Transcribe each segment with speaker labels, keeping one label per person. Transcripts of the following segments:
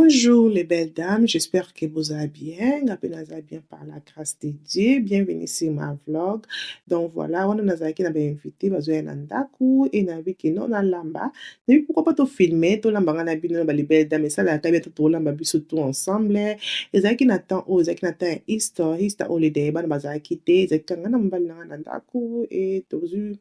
Speaker 1: Bonjour les belles dames, j'espère que vous allez bien. Nga pe naza bien par la grâce de Dieu. Bienvenue sur ma vlog. Donc voilà, wana nazalaki na ba invité bazoya na ndako e nayebi ke no nalamba. Nayebi pourquoi pas tofilme, tolamba nga na bino na ba les belles dames, esalaka bien to tolamba biso tout ensemble. Ezalaki na temps oyo ezalaki na temps ya Easter holiday, bana bazalaki te, ezalaki kaka nga na mobali na nga na ndako e tozwi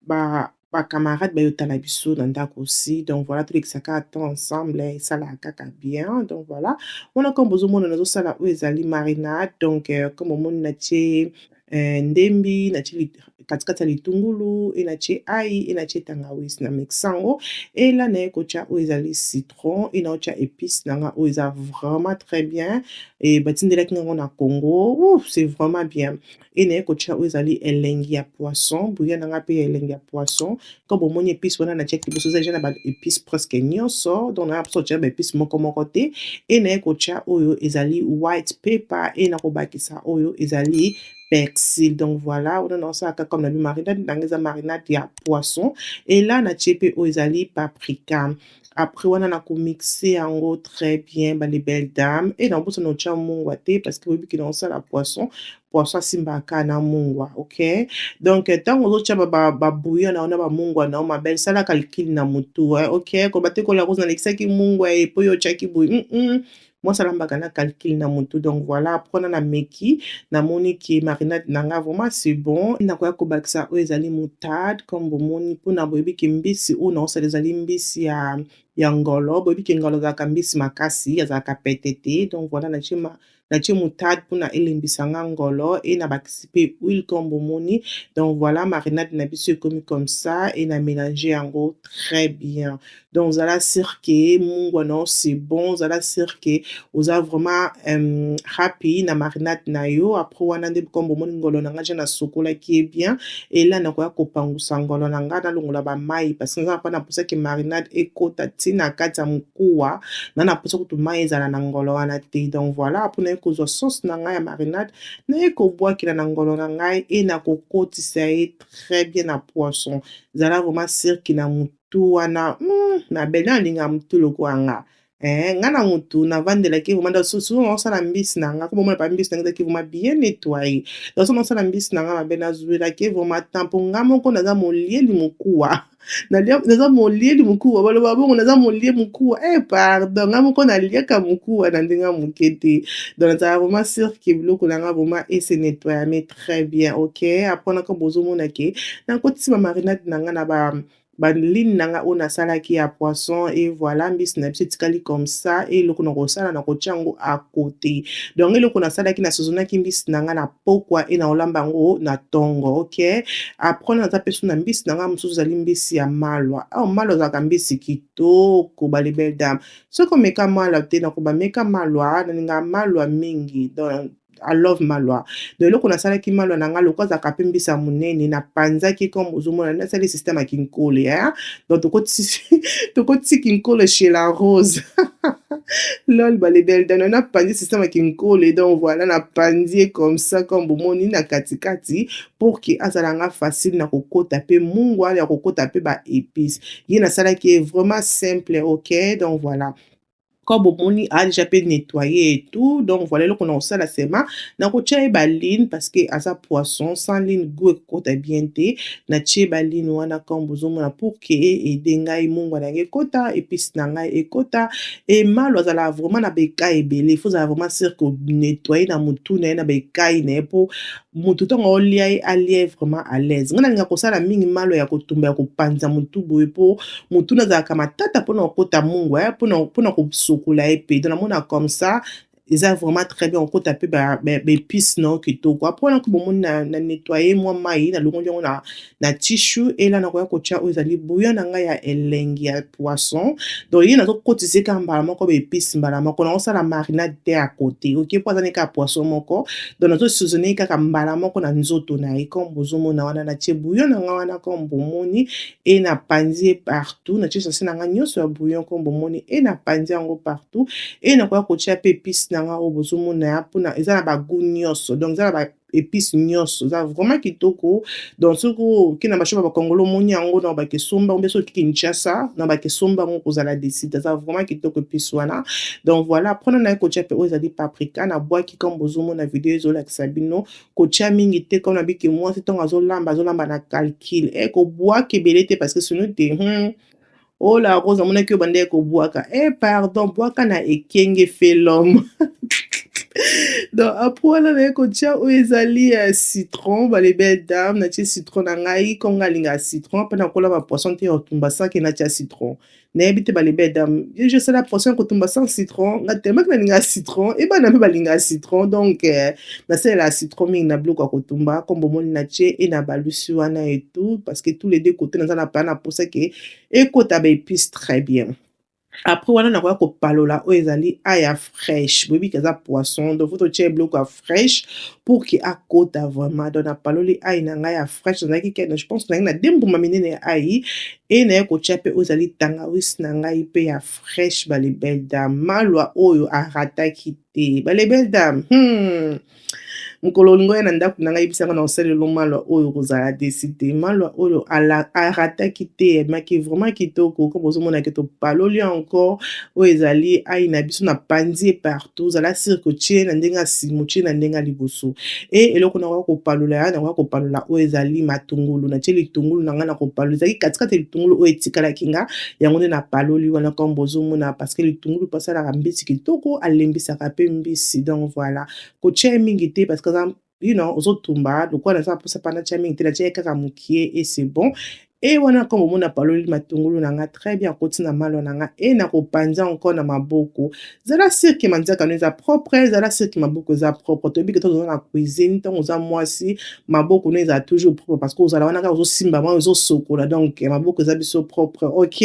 Speaker 1: ba camarade bayotala biso na ndako aussi. Donc voilà, tolekisaka temps ensemble, esalaka kaka bien. Donc voilà, wana comme bozomona, nazosala oyo ezali marinade. Donc comme omoni, natie ndembi, natie katikati ya litungulu e natie ail e natie tangawisi, na mixe yango. Ela naye kotia oyo ezali citron e naotia épice na nga oyo eza vraiment très bien e batindelaki yango na Congo. Ouf, c'est vraiment bien. E naye kotia oyo ezali elengi ya poisson, bouillon na nga mpe ya elengi ya poisson. Comme bomoni, épice wana natiaki liboso eza deja na ba épice presque nyonso, donc na biso kotia ba épice moko moko te. E naye kotia oyo ezali white pepper e nakobakisa oyo ezali persil. Donc voilà, wana naosalaka comme na bi marinade nanga eza marinade ya poisson. Ela natie mpe oyo ezali paprika. Après wana nakomixe yango très bien, bale belle dame. E nabosana kotia mungwa te, parce que oyebi ke naosala poisson, poisson asimbaka na mungwa, ok. Donc ntango ozotia babouillon na yo na bamungwa na yo, ma belle, sala calcul na motu, ok. Koba te kola koza nalekisaki mungwa e po yo otiaki boye. Mwasi alambaka na calcul na motu. Donc voilà, après wana nameki, namoni ke marinade na nga vraiment c'est bon. Nakoya kobakisa oyo ezali moutarde. Comme bomoni, mpona boyebi ke mbisi oyo naosala ezali mbisi ya ngolo. Boyebi ke ngolo azalaka mbisi makasi, azalaka pete te. Donc voilà, natie moutarde mpona elembisa nga ngolo e nabakisi mpe huile, comme bomoni. Donc voilà, marinade na biso ekomi comme ça e na mélange yango très bien. Donc ozala sûr ke mungwa na yo c'est bon, ozala sûr ke oza vraiment happy na marinade na yo. Après wana nde comme bomoni, ngolo na nga ja nasokolaki ye bien. Ela nakoya kopangusa ngolo na nga, nalongola bamai, parce que naza mpa na mposa ke marinade ekota ntina kati ya mokuwa na mposa kutu mai ezala na ngolo wana te. Donc voilà, mpona ye kozwa sauce na ngai ya marinade, naye kobwakela na ngolo na ngai e nakokotisa ye très bien na poisson. Zala vraiment sûr ke na motu wana, ma belle, nalinga motu lokola nga. Nga na motu navandelaki vraiment. Souvent naosala mbisi na nga, komomona pa mbisi na nga ezalaki vraiment bien nettoyé. Donc so naosala mbisi na nga mabe, nazwelaki vraiment temps, mpo nga moko naza molieli mokuwa, naza molieli mokuwa, baloba bongo, naza molie mokuwa, pardon, nga moko naliaka mokuwa na ndenge ya moke te. Donc nazala vraiment sûr ke biloko na nga vraiment ese nettoyame très bien, ok. Après naka bozomona ke nakotisi bamarinade na nga na baline na nga oyo nasalaki ya poisson. Et voilà, mbisi na biso etikali comme ça. E eloko na kosala, na kotia yango à côté. Donc eloko nasalaki, nasozonaki mbisi na nga na pokwa e na kolamba yango na ntongo, ok. Après naza mpe so na mbisi na nga mosusu, ezali mbisi ya malwa. Awa malwa ezalaka mbisi kitoko, bale belle dame. Soki omeka malwa te, nakoba meka malwa, nalinga malwa mingi. Donc I love malwa. Donc eloko nasalaki, malwa na nga lokola azalaka mpe mbisi ya monene, napanzaki comme ozomona, nasali système ya kinkole, hein? Donc tokotisi kinkole chez la rose. Lol, bale belle dame, napanzi système ya kinkole. Donc voilà, napanzi ye comme ça, comme bomoni, na katikati, pour ke azala nga facile na kokota mpe mungwa ya kokota mpe ba épice. Ye nasalaki ye vraiment simple, ok. Donc voilà, comme bomoni, a déjà mpe nettoyé et tout. Donc voilà, eloko na kosala sema, nakotia ye baline, parce que aza poisson, sans line goût ekokota bien te. Natie baline wana comme bozomona, pour ke ede ngai mungwa na ngai ekota, épice na ngai ekota. E malo azala vraiment na baekai ebele, il faut ozala vraiment sûr konettoye na motu na ye na baekai na ye, mpo motu ntango aolia ye, alia ye vraiment à l'aise. Ngai nalinga kosala mingi malo ya kotumba, ya kopanza motu boye, mpo motu nazalaka matata mpona kokota mungwa, mpona kosokola ye mpe. Donc namona comme ça eza vraiment très bien, okota mpe baépice na yo kitoko. Après wana, bomoni, na nettoye mwa mai, nalongoli yango na tissu. Ela nakoya kotia oyo ezali bouillon na ngai ya elengi ya poisson. Donc ye nazokotisa kaka mbala moko baépice, mbala moko nakosala marinade te ya côté, ok, po aza kaka poisson moko. Donc nazosaisonne kaka mbala moko na nzoto na ye. Comme bozomona wana, natie bouillon na ngai wana comme bomoni e napanzi ye partout. Natie sachet na ngai nyonso ya bouillon comme bomoni e napanzi yango partout. E nakoya kotia mpe épice na nga oyo bozomona ya mpona eza na bagoût nyonso. Donc eza na Épice nyonso eza vraiment kitoko. Donc soki oke na ba shop ya bakongolo, omoni yango na bakesomba, mpe soki Kinshasa na bakesomba yango, kozala décidé. Eza vraiment kitoko, épice wana. Donc voilà, mpona na ye kotia mpe oyo ezali paprika, nabwaki comme bozomona video ezolakisa bino. Kotia mingi te, comme nabiki, mwasi ntango azolamba, azolamba na calcul e kobwaka ebele te, parce que sinon te. Oh la Rose, amonaki oyo bandeki kobwaka. E pardon, bwaka na ekenge felome. Donc après wana, naye kotia oyo ezali citron. Ba les belles dames, natie citron na ngai. Konga alingaka citron mpe nakolamba poisson te ya kotumba sans que natia citron. Nayebi te, ba les belles dames, je sala poisson ya kotumba sans citron? Nga temaki nalingaka citron, ebana mpe balingaka citron. Donc nasalelaka citron mingi na biloko ya kotumba. Comme bomoni, natie e na balusi wana et tout, parce que tous les deux côtés naza na pa na posa ke ekota ba épice très bien. Après wana, nakoya kopalola oyo ezali ail ya fraîche. Boyebi ke eza poisson, donc faut totia biloko ya fraîche pour que akota vraiment. Donc napaloli ail na ngai ya fraîche. Nazalaki ke, je pense, nazalaki na de mbuma minene ya ail. E naye kotia mpe oyo ezali tangawisi na ngai mpe ya fraîche. Ba les belles dames, malwa oyo arataki te. Ba les belles dames. Mokolo olingi oya na ndako na ngai, yebisanga na kosalela malwa oyo, kozala déçu te. Malwa oyo arataki te, emaki vraiment kitoko. Comme ozomona ke topaloli encore oyo ezali ail na biso na panzi partout. Ozala sûr kotie na ndenge ya nsima, otie na ndenge ya liboso. E eloko nakoka kopalola ya, nakoka kopalola oyo ezali matungulu. Natie litungulu na ngai na kopalola, ezalaki katikati ya litungulu oyo etikalaki nga, yango nde napaloli wana, comme bozomona, parce que litungulu mpo asalaka mbisi kitoko, alembisaka mpe mbisi. Donc voilà, kotia mingi te, parce que aza ozotumba lokola naza na mposa mpa natia mingi te, natia ye kaka mokie et c'est bon. E wana, comme omona, paloli matungulu na nga très bien, akoti na malwa na nga e na kopanza encore na maboko. Zala sûr que manzaka no eza propre, zala sûr que maboko eza propre. Toyebi ke toza na cuisine, ntango oza mwasi, maboko no ezala toujours propre, parce que ozala wana kaka ozosimba mwa, ozosokola, donc maboko eza biso propre. Ok,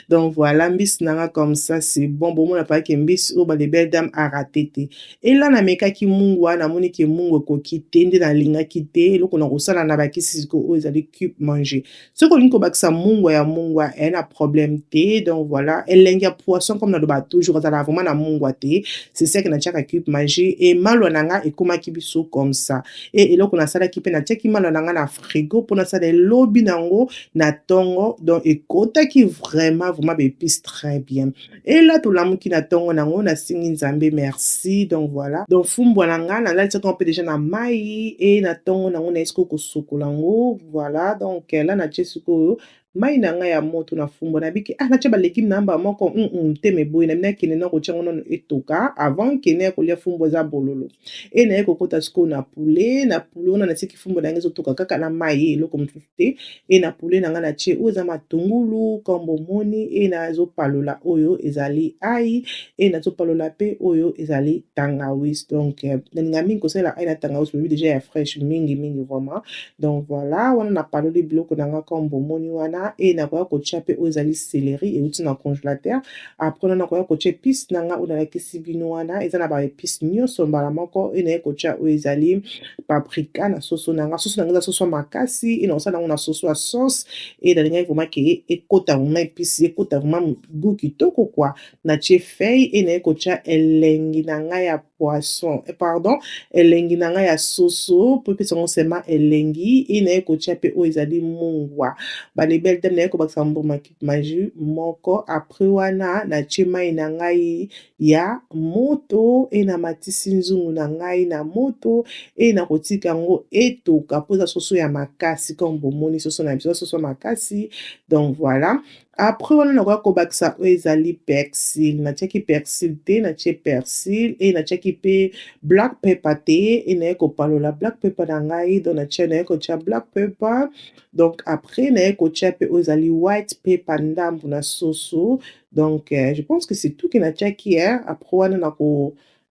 Speaker 1: donc voilà, mbisi na nga comme ça, c'est bon. Bomona payake mbisi oyo, ba les belles dames, araté te. Ela namekaki mungwa, namoni ke mungwa ekoki te nde nalingaki te. Eloko na kosala na bakisi sikoyo, oyo ezali cube Maggi. Soki olingi kobakisa mungwa ya mungwa, eya na problème te. Donc voilà, elengi ya poisson, comme nalobaka toujours, azalaka vraiment na mungwa te. C'est ça que natiaka cube Maggi. E malwa na nga ekomaki biso comme ça. E eloko nasalaki mpe, natiaki malwa na nga na frigo mpo nasala elobi nango na ntongo. Donc ekotaki vraiment vraiment ba épice très bien. Ela tolamuki na ntongo nango, nasingi Nzambe merci. Donc voilà, donc fumbwa na nga nalalisaki mpe déjà na mai. E na ntongo nango, naye sikoyo kosukola yango. Voilà, donc la natie sikoyo mai na ngai ya moto na fumbwa. Nabiki, ah, natia ba légume na mbala moko te, boye na nakende na kotia yango nano etoka avant kende ya kolia. Fumbwa eza bololo. E naye kokota sikoyo na poulet. Na poulet wana, natiki fumbwa na ngai ezotoka kaka na mai, eloko mosusu te. E na poulet na ngai, natie oyo eza matungulu, comme bomoni. E nazopalola oyo ezali ail, e nazopalola mpe oyo ezali tangawis. Donc nalinga mingi kosalela ail na tangawis, boyebi déjà, ya fraîche mingi mingi vraiment. Donc voilà, wana napaloli biloko na nga comme bomoni wana. E nakoya kotia mpe oyo ezali céleri euti na congélateur. Après wana, nakoya kotia épice na nga oyo nalakisi bino wana, eza na ba épice nyonso mbala moko. E naye kotia oyo ezali paprika na soso na nga. Soso na nga eza soso ya makasi, e nakosala yango na soso ya sauce. E nalingaki vraiment ke ekota vraiment épice, ekota vraiment goût kitoko quoi. Natie feuille e naye kotia elengi na ngai ya poisson, pardon, elengi na ngai ya soso, po epesa yango sema elengi. E naye kotia mpe oyo ezali mungwa. Ba les belles dames, naye kobakisa mbuma Maggi moko. Après wana, natie mai na ngai ya moto e namatisi nzungu na ngai na moto e nakotika yango etoka, mpo eza soso ya makasi. Comme bomoni, soso na biso, soso ya makasi. Donc voilà, après wana, nakoya kobakisa oyo ezali persil. Natiaki persil te, natie persil. E natiaki mpe black pepper te, e naye kopalola black pepper na ngai. Donc natie, naye kotia black pepper. Donc après, naye kotia mpe oyo ezali white pepper ndambu na soso. Donc je pense que c'est tout ke natiaki. Après wana,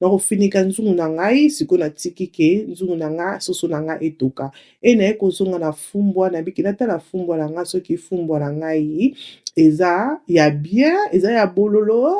Speaker 1: nakofinika nzungu na ngai. Sikoyo natiki ke nzungu na nga, soso na nga etoka. E naye kozonga na fumbwa. Nabiki natala fumbwa na nga soki fumbwa na ngai eza ya bien, eza ya bololo,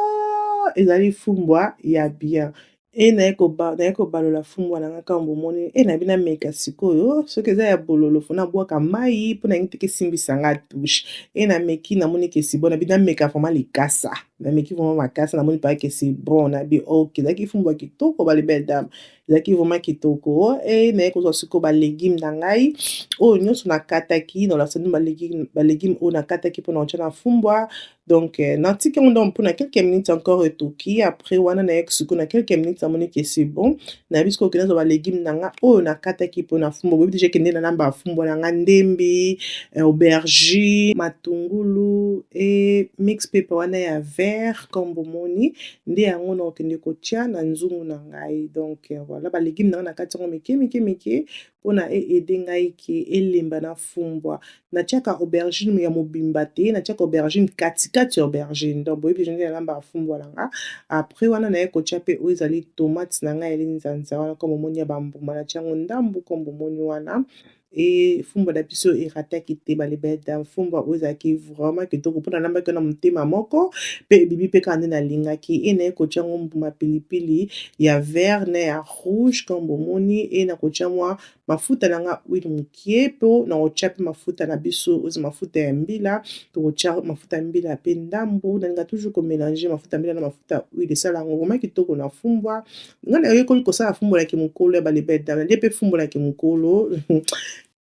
Speaker 1: ezali fumbwa ya bien. E naye kobalola fumbwa na nga kaka bomoni. E nayebi, nameka sikoyo soki eza ya bololo. Faut nabwaka mai mpo nalingi teke esimbisa nga touche. E nameki, namoni ke c'est bon. Nabi nameka vraiment likasa. Nameki vraiment makasi, namoni paka que c'est bon. Nabi ok, ezalaki fumbwa kitoko, ba les belles dames, ezalaki vraiment kitoko. E naye kozwa sikoyo balégume na ngai oyo nyonso nakataki. Nalakisa bino balégume oyo nakataki mpona kotia na fumbwa. Donc natiki yango donc mpona quelques minutes encore etoki. Après wana, naye sikoyo na quelques minutes, namoni que c'est bon. Nayebi sikoyo okende nazwa balégume na nga oyo nakataki mpona fumbwa. Boyebi déjà kende nalamba bafumbwa na nga: ndembi, aubergine, matungulu e mix pepper wana ya vert. Comme bomoni nde yango na kokende kotia na nzungu na ngai. Donc voilà, balégume na nga na kati yango mike mike mike mpona eaider ngai ke elemba na fumbwa. Natiaka aubergine ya mobimba te, natiaka aubergine katikati ya aubergine. Donc boyebi déjà nde nalambaka fumbwa na nga. Après wana, naye kotia mpe oyo ezali tomate na ngai ya linzanza wana. Comme omoni, ya bambuma, natia yango ndambu. Comme bomoni wana, e fumbwa na biso erataki te, ba les belles dames. Fumbwa oyo ezalaki vraiment kitoko mpona nalambaki na motema moko mpe ebibi mpe kaka nde nalingaki. E naye kotia yango mbuma pilipili ya vert na ya rouge. Comme bomoni, e nakotia mwa mafuta na nga, huile mokie, mpo na kotia mpe mafuta na biso oyo eza mafuta ya mbila. Tokotia mafuta ya mbila mpe ndambu. Nalinga toujours komélanger mafuta ya mbila na mafuta ya huile, esala yango vraiment kitoko na fumbwa. Ngai nayekoli kosala fumbwa yaki mokolo ya ba les belles dames, nalie mpe fumbwa yaki mokolo.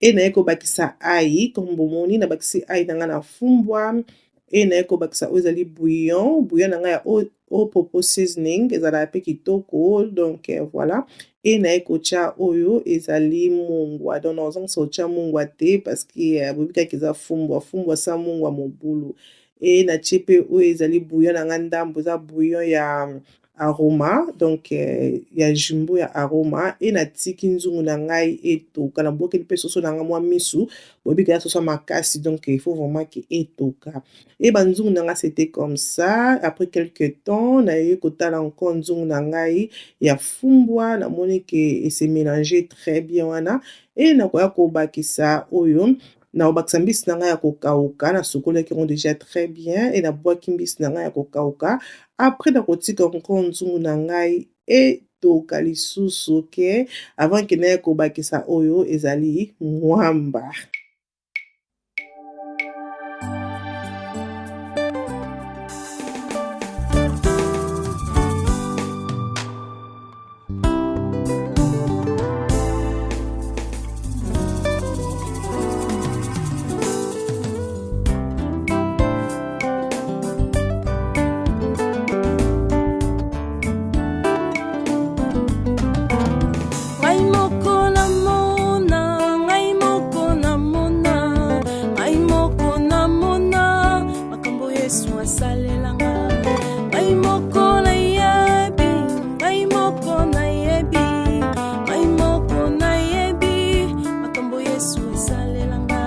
Speaker 1: E naye kobakisa ail. Comme bomoni, nabakisi ail na ngai na fumbwa. E naye kobakisa oyo ezali bouillon, bouillon na ngai ya au popo seasoning, ezalaka mpe kitoko. Donc voilà, e naye kotia oyo ezali mungwa. Donc nazongisa kotia mungwa te parce que boyebi kaka eza fumbwa, fumbwa sa mungwa mobulu. E natie mpe oyo ezali bouillon na ngai ndambo, eza bouillon ya aroma, donc ya Jumbo ya aroma. E natiki nzungu na ngai etoka, nabwakeli mpe soso na ngai mwa misu. Boyebi kaka soso ya makasi, donc il faut vraiment ke etoka. E banzungu na ngai, c'était comme ça. Après quelque temps, naye kotala encore nzungu na ngai ya fumbwa, namoni ke ese mélange très bien wana. E nakoya kobakisa oyo, nakobakisa mbisi na ngai ya kokauka. Nasukolaki yango déjà très bien e nabwaki mbisi na ngai ya kokauka. Après, nakotika encore nzungu na ngai etoka lisusu ke avant ke naye kobakisa oyo ezali mwamba.
Speaker 2: Ngai moko namona, ngai moko namona, ngai moko namona makambo Yesu asalelanga. Ngai moko nayebi, ngai moko nayebi, ngai moko nayebi makambo Yesu asalelanga.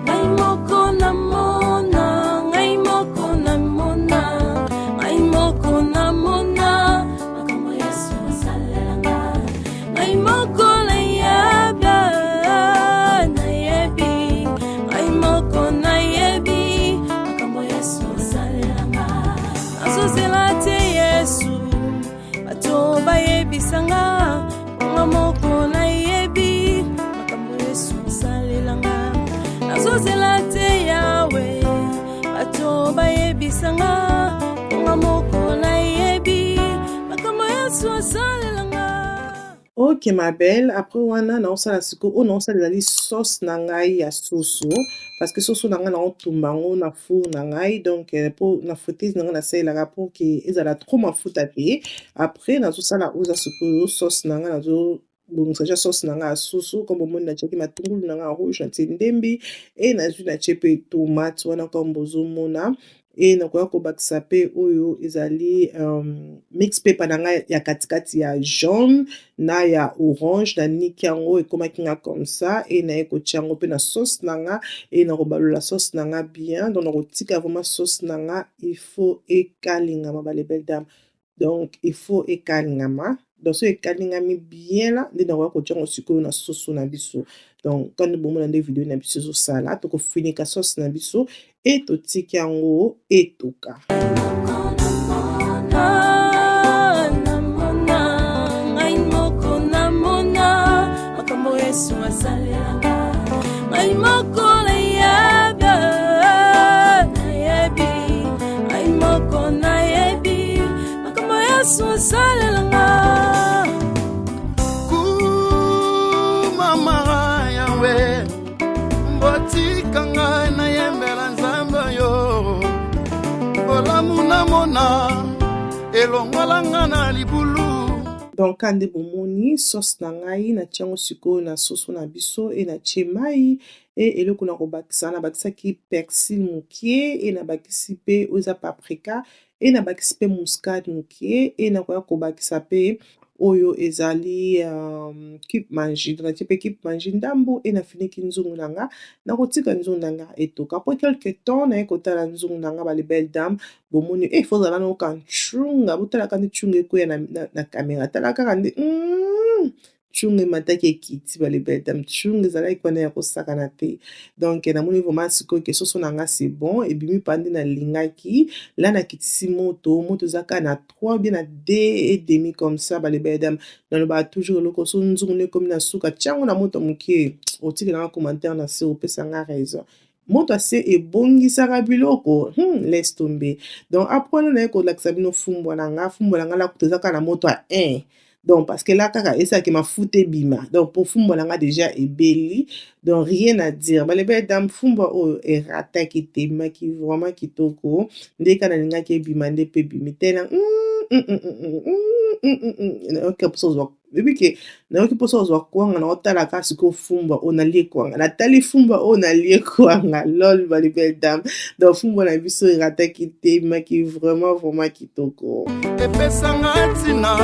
Speaker 2: Ngai moko namona, ngai moko namona, ngai moko namona makambo Yesu asalelanga. Ngai moko nayebi, nayebi, ngai moko nayebi makambo Yesu asalelanga. Nazozela te Yesu, bato bayebisanga, nga moko nayebi makambo Yesu asalelanga. Nazozela te Yawe, bato bayebisanga, nga moko nayebi makambo Yesu asalelanga.
Speaker 1: Ok ma belle, après wana naosala sikoyo oyo naosala ezali sauce na ngai ya soso, parce que soso na ngai naotumba yango na four na ngai. Donc mpo na friteuse na ngai nasalelaka pour ke ezala trop mafuta te. Après nazosala oyo eza sikoyo sauce na ngai, nazobongisa déjà sauce na ngai ya soso. Comme bomoni, natiaki matungulu na ngai ya rouge, natie ndembi e nazwi natie mpe tomate wana. Comme bozomona, e nakoya kobakisa mpe oyo ezali mix pepper na ngai ya katikati ya jaune na ya orange. Naniki yango, ekomaki nga comme ça. E naye kotia yango mpe na sauce na nga e nakobalola sauce na nga bien. Donc nakotika vraiment sauce na nga, il faut ekalingama, ba les belles dames. Donc il faut ekalingama. Donc so ekalingami bien la nde nakoya kotia yango sikoyo na soso na biso. Donc quand bomona nde video na biso ezosala, tokofinika sauce na biso e totiki yango etoka.
Speaker 2: Ah, namona, ngai moko. asalela nga.
Speaker 3: Kumama Yawe, botika ngai nayembela Nzambe oyo bolamu namona elongola nga na libulu.
Speaker 1: Donc ka nde bomoni sauce na ngai, natie yango sikoyo na soso na biso e natie mai e eloko na kobakisa, nabakisaki persil mokie e nabakisi mpe oyo eza paprika e nabakisi mpe muscade mokie e nakoya kobakisa mpe oyo ezali cube Maggi. Donc natie mpe cube Maggi ndambu e nafiniki nzungu na nga, nakotika nzungu na nga etoka. Après quelque temps, naye kotala nzungu na nga, bale belle dame. Bomoni e faut ozala nayoka ncunga, botalaka nde ncunga ekweya na caméra, tala kaka nde ncunga emataki ekiti. Bale belle dame, ncunga ezalaki wana ya kosakana te. Donc namoni vraiment sikoyo ke soso na nga, c'est bon, ebimi mpa nde nalingaki. La nakitisi moto, moto eza kaka na 3 bien na 2 et demi comme ça. Bale belle dame, nalobaka toujours eloko so nzungu nde ekomi na suka, tiango na moto moke. Otikelanga commentaire na se, opesanga raison. Moto ase ebongisaka biloko, laisse tomber. Donc après wana, naye kolakisa bino fumbwa na nga. Fumbwa na nga lakuta eza kaka na moto ya 1, donc parce que là kaka esalaki mafuta ebima. Donc po fumbwa na nga déjà ebeli, donc rien à dire, bale belle dame. Fumbwa oyo erataki te, ebimaki vraiment kitoko nde kaka nalingaki ebima, nde mpe ebimi te na nayoki mposa ozwa, oyebi ke nayoki mposa ozwa kwanga na otala kaka sikoyo fumbwa oyo nalie kwanga, natali fumbwa oyo nalie kwanga lol, bale belle dame. Donc fumbwa na biso erataki te, ebimaki vraiment vraiment kitoko.
Speaker 3: Epesanga ntina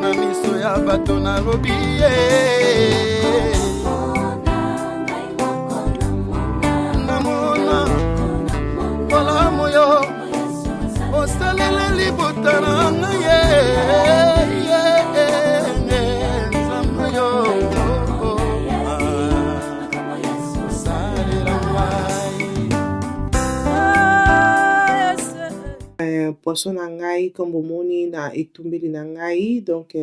Speaker 3: na miso ya bato, nalobi ye namona bolamu yo osalele libota na ngai ye, Nzambe yo osalela ngai.
Speaker 1: Poisson na ngai, comme bomoni na etumbeli na ngai, donc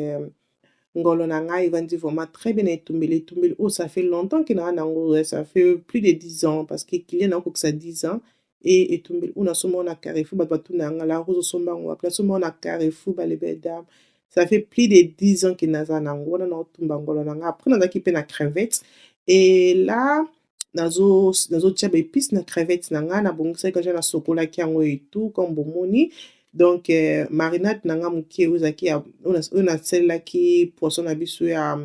Speaker 1: ngolo na ngai evandi vraiment très bien na etumbeli. Etumbeli oyo, ça fait longtemps ke naa nango, ça fait plus de 10 ans, parce que kilia nakokisa 10 ans. E etumbeli oyo nasomba ngo na Carrefour. Bato batuna yanga la ozosomba yango wapi? Nasomba ngo na Carrefour, bale belle dame. Ça fait plus de 10 ans ke naza nango wana, naotumba ngolo na ngai. Après nazalaki mpe na crevette et là nazotia baépice na crevette na ngai. Nabongisaki deja, nasokolaki yango et tout, comme bomoni. Donc marinade na ngai moke oyo ezalaki oyo nasalelaki poisson na biso ya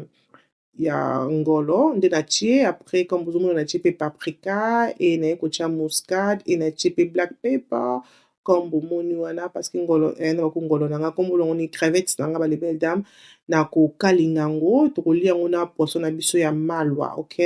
Speaker 1: ngolo nde natie. Après, comme bozomona, natie mpe paprika e naye kotia muscade e natie mpe black pepper, comme bomoni wana, parce que ngolo na bako ngolo na nga, kombo nango ni crevette na nga, bale belle dame. Na kokalinga yango, tokolia yango na poisson na biso ya malwa. Ok,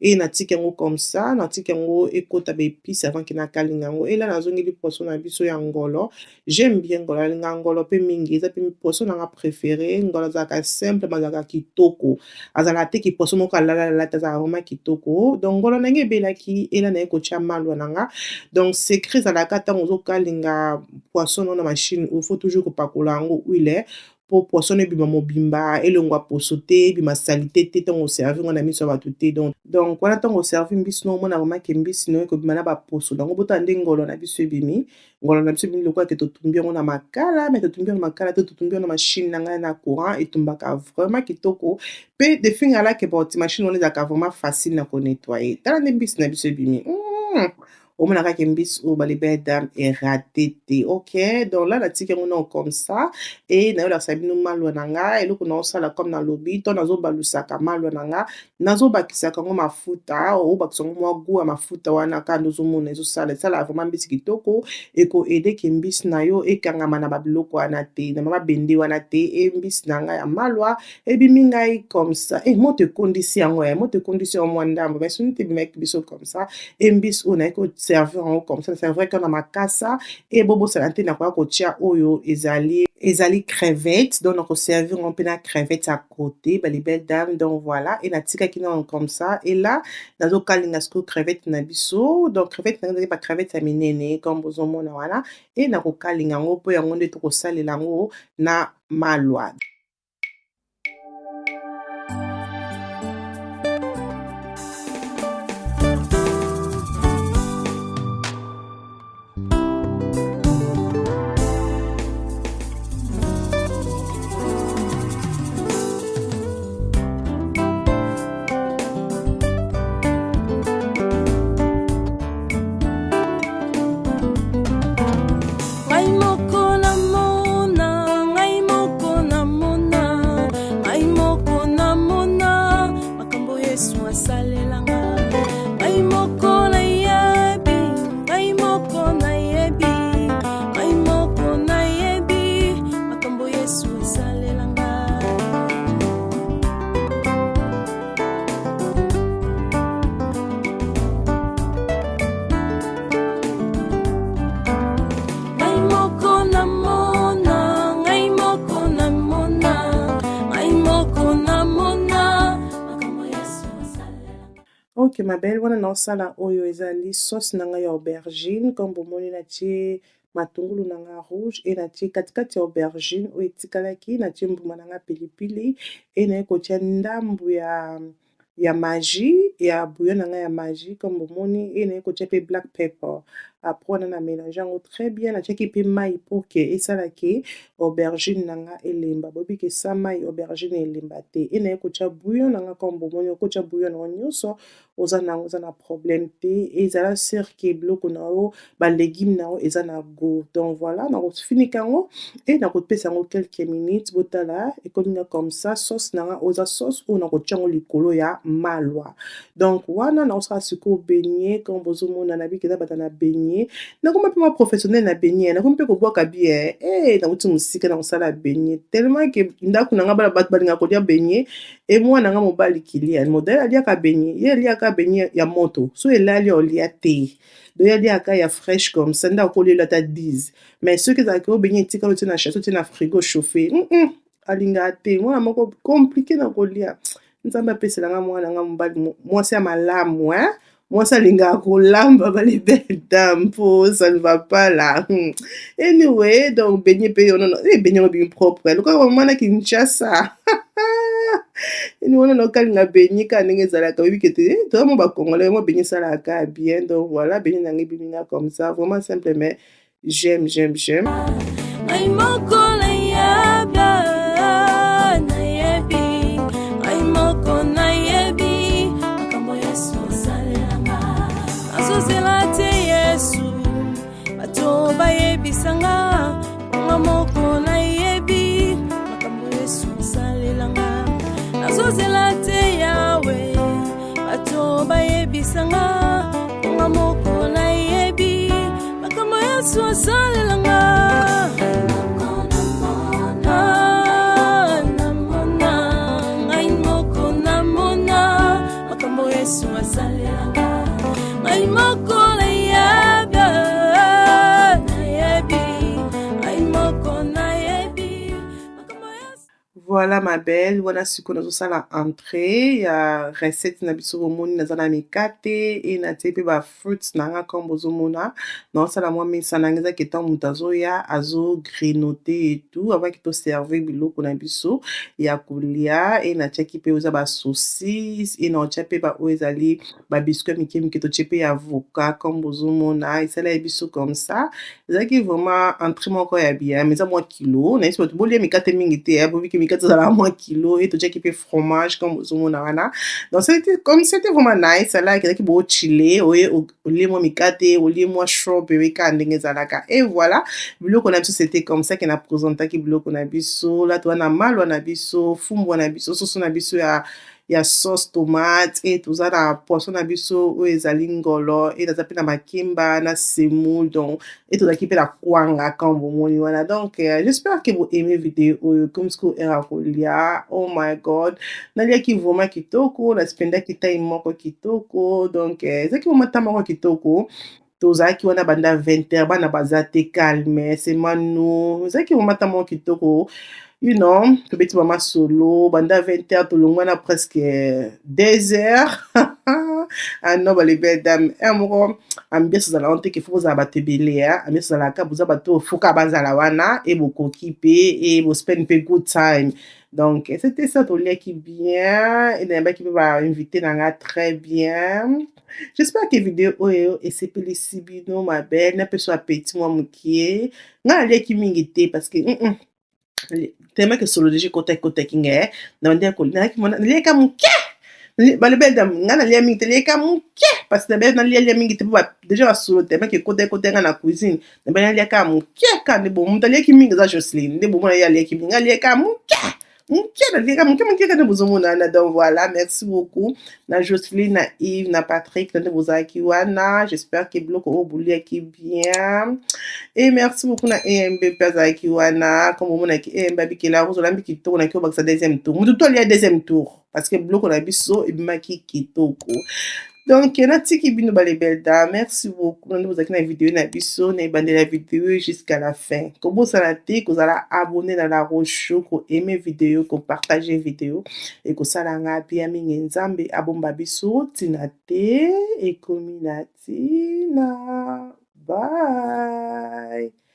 Speaker 1: e natiki yango comme ça, natiki yango ekota baépice avant ke nakalinga yango. Ela nazongeli poisson na biso ya ngolo. J'aime bien ngolo, nalinga ngolo mpe mingi, eza mpe poisson na nga préféré. Ngolo azalaka simple, azalaka kitoko, azalaka te ki poisson moko alalalala te, azalaka vraiment kitoko. Donc ngolo na ngai ebelaki, ela naye kotia malwa na nga. Donc secret ezalaka, ntango ozokalinga poisson no na machine, il faut toujours kopakola yango huile mpo poisson ebima mobimba, elongwa poso te, ebima saleté te ntango oservi ngo na miso ya bato te. Donc wana ntango oservi mbisi no, omona vraiment ke mbisi no ekobima na baposo nango. Botala nde ngolo na biso ebimi, ngolo na biso ebimi lokola ke totumbi yango na makala, mais totumbi yango na makala te, totumbi yango na machine na ngai na courant. Etumbaka vraiment kitoko mpe the thing I like about machine wana, ezalaka vraiment facile na konettoyer. Tala nde mbisi na biso ebimi. Omona kaka mbisi oyo, bale belle dame, eraté te. Ok, donc là natiki yango nao comme ça e nayolakisa bino malwa na nga. Eloko naosala, comme nalobi to nazobalusaka malwa na nga, nazobakisaka yango mafuta, obakisa yango mwa goût ya mafuta wana kaka nde ozomona ezosala, esalaka vraiment mbisi kitoko. Ekoaider ke mbisi na yo ekangama na babiloko wana te, na mabende wana te. E mbisi na ngai ya malwa ebimi ngai comme ça e moto ekondisi yango, ya moto ekondisi yango mwa ndambo, mais soni te, ebimaki biso comme ça. E mbisi oyo naye koservir yango comme ça, c'est vrai que na makasa e bobosana te, nakoya kotia oyo ezali crevette. Donc nakoservir yango mpe na crevette à côté, bale belle dame. Donc voilà, e natikaki nano comme ça et là nazokalinga sikoyo crevette na biso. Donc crevette na ezali bacrevette ya minene, comme bozomona wana, e nakokalinga yango mpo yango nde tokosalela yango na malwa. Ok ma belle, wana naosala oyo ezali sauce na ngai ya aubergine. Comme bomoni, natie matungulu na nga rouge e natie katikati ya aubergine oyo etikalaki, natie mbuma na nga pilipili e naye kotia ndambu ya Maggi, ya bouillon na ngai ya Maggi comme bomoni, e naye kotia mpe black pepper. Après wana na mélange yango très bien. Natiaki mpe mai pour que esalaki aubergine na nga elemba. Boyebi ke sa mai aubergine elemba te. E naye kotia bouillon na nga comme bomoni. Okotia bouillon na ngo nyonso oza nango, eza na problème te. Ezala sûr ke biloko na yo, balégume na yo eza na goût. Donc voilà, nakofinika yango e nakopesa yango quelques minutes. Botala, ekomi nga comme ça sauce na nga. Oyo eza sauce oyo nakotia yango likolo ya malwa. Donc wana nakosala sikoyo beignet comme bozomona. Nabiki eza bata na beignet, nakoma mpe mwa professionnel na beignet, nakomi mpe kobwaka bien. E nauti mosika na kosala beignet tellement ke ndako na nga bana bato balingaka kolia beignet. E mwana nga mobali Kilian modèle aliaka beignet, ye aliaka beignet ya moto so elali olia te. Donc ye aliaka ya fraîche comme ça nde akolela ata 10, mais soki ezalaki o beignet etikali, otie na chasse, otie na frigo chauffe, alingaka te. Mwana moko compliqué na kolia. Nzambe apeselanga mwana nga mobali mwasi ya malamu, hein? Mwasi alingaka kolamba. Bale belle dame, mpo ça ne va pas là. Anyway, donc beignet mpe yo nono e beignet yango ebimi propre lokola mama na Kinshasa. Eni wana naokalinga beignet kaka ndenge ezalaka. Oyebi ke te toza mo bacongolais, mo beignet esalaka bien. Donc voilà, beignet na ngai ebimi nga comme ça, vraiment simple, mais j'aime, j'aime, j'aime.
Speaker 2: Ngai moko nayebi, nayebi, ngai moko nayebi makambo Yesu asalelanga. Nazozela te Yesu bato bayebisanga, nga moko nayebi makambo Yesu asalelanga. Nazozela te Yawe bato bayebisanga, nga moko nayebi makambo Yesu asalelanga. Ah, namona, ngai moko namona makambo Yesu asalelanga. Ngai moko nayebi, nayebi, ngai moko nayebi makambo Yesu.
Speaker 1: Voilà ma belle, wana sikoyo nazosala entrée ya recette na biso. Bomoni, naza na mikate e natie mpe bafruits na nga comme bozomona. Naosala mwa mesa na nga, ezaki ntango moto azoya azogrignoter et tout avaki toservir biloko na biso ya kolia. E natiaki mpe oyo eza basaucisse, e naotia mpe baoyo ezali babiscuit mike mike, totie mpe avocat comme bozomona. Esalaki biso comme ça, ezalaki vraiment entrée moko ya bien, mais eza mwa kilo. Nayebisi bato bolia mikate mingi te, bobiki mikate ezalaka mwa kilo. E totiaki mpe fromage comme bozomona wana. Donc c'était comme, c'était vraiment nice. Alaki ezalaki boochile, oye olie mwa mikate, olie mwa strawberry kaka ndenge ezalaka. Et voilà biloko na biso, c'était comme ça ke na présentaki biloko na biso. La toza na malwa na biso, fumbwa na biso, soso na biso ya sauce tomate, e toza na poisson na biso oyo ezali ngolo, e naza mpe na makemba na semoule. Donc e tozalaki mpe na kwanga comme bomoni wana. Donc j'espère que boaime vidéo oyo. Comme sikoyo heure ya kolia, oh my God, naliaki vraiment kitoko, naspendaki time moko kitoko. Donc ezalaki vraiment temps moko kitoko. Tozalaki wana banda 20 heures, bana baza te, calme, seulement nous. Ezalaki vraiment temps moko kitoko. Tobeti mama solo banda 20 heures, tolongwa na presque 2 heures. Ah non, bale belle dame, un moko ambiance ezala wana te ke fo bozala bato ebele. Ambiance ezalaka boza bato foka bazala wana e bokoki mpe e bospend mpe good time. Donc c'était ça, toliaki bien e nayambaki mpe bainvité na nga très bien. J'espère que vidéo oyo esepelisi bino ma belle. Napesa appétit mwa mokie. Ngai naliaki mingi te parce que tellement que solo déjà ekotaki kotaki ngai na naliaka moke. Balobeli ngai nalia mingi te, naliaka moke parce que nabe nalialia mingi te mpo déjà basolo tellement que ekotaki kotaki ngai na cuisine. Nabe naliaka moke kaka nde bo moto aliaki mingi eza Joseline nde bomona ye aliaki mingi. Ngai aliaka moke moke, naliaka moke moke kaka nde bozomona wana. Donc voilà, merci beaucoup na Joseline, na Yves, na Patrick na nde bozalaki wana. J'espère que biloko oyo boliaki bien. Et merci beaucoup na EMB mpe azalaki wana. Comme omonaki, EMB abikela ozolambi kitoko, naki obakisa deuxième tour, motu to alia deuxième tour parce que biloko na biso ebimaki kitoko. Donc natiki bino ba les belles dames. Merci beaucoup na nde bozalaki na video na biso na ebandeli ya video jusqu'à la fin. Kobosana te kozala abonné na La Rose Show, ko aimer video, ko partager video, ekosala nga bien mingi. Nzambe abomba biso ntina te ekomi na ntina. Bye.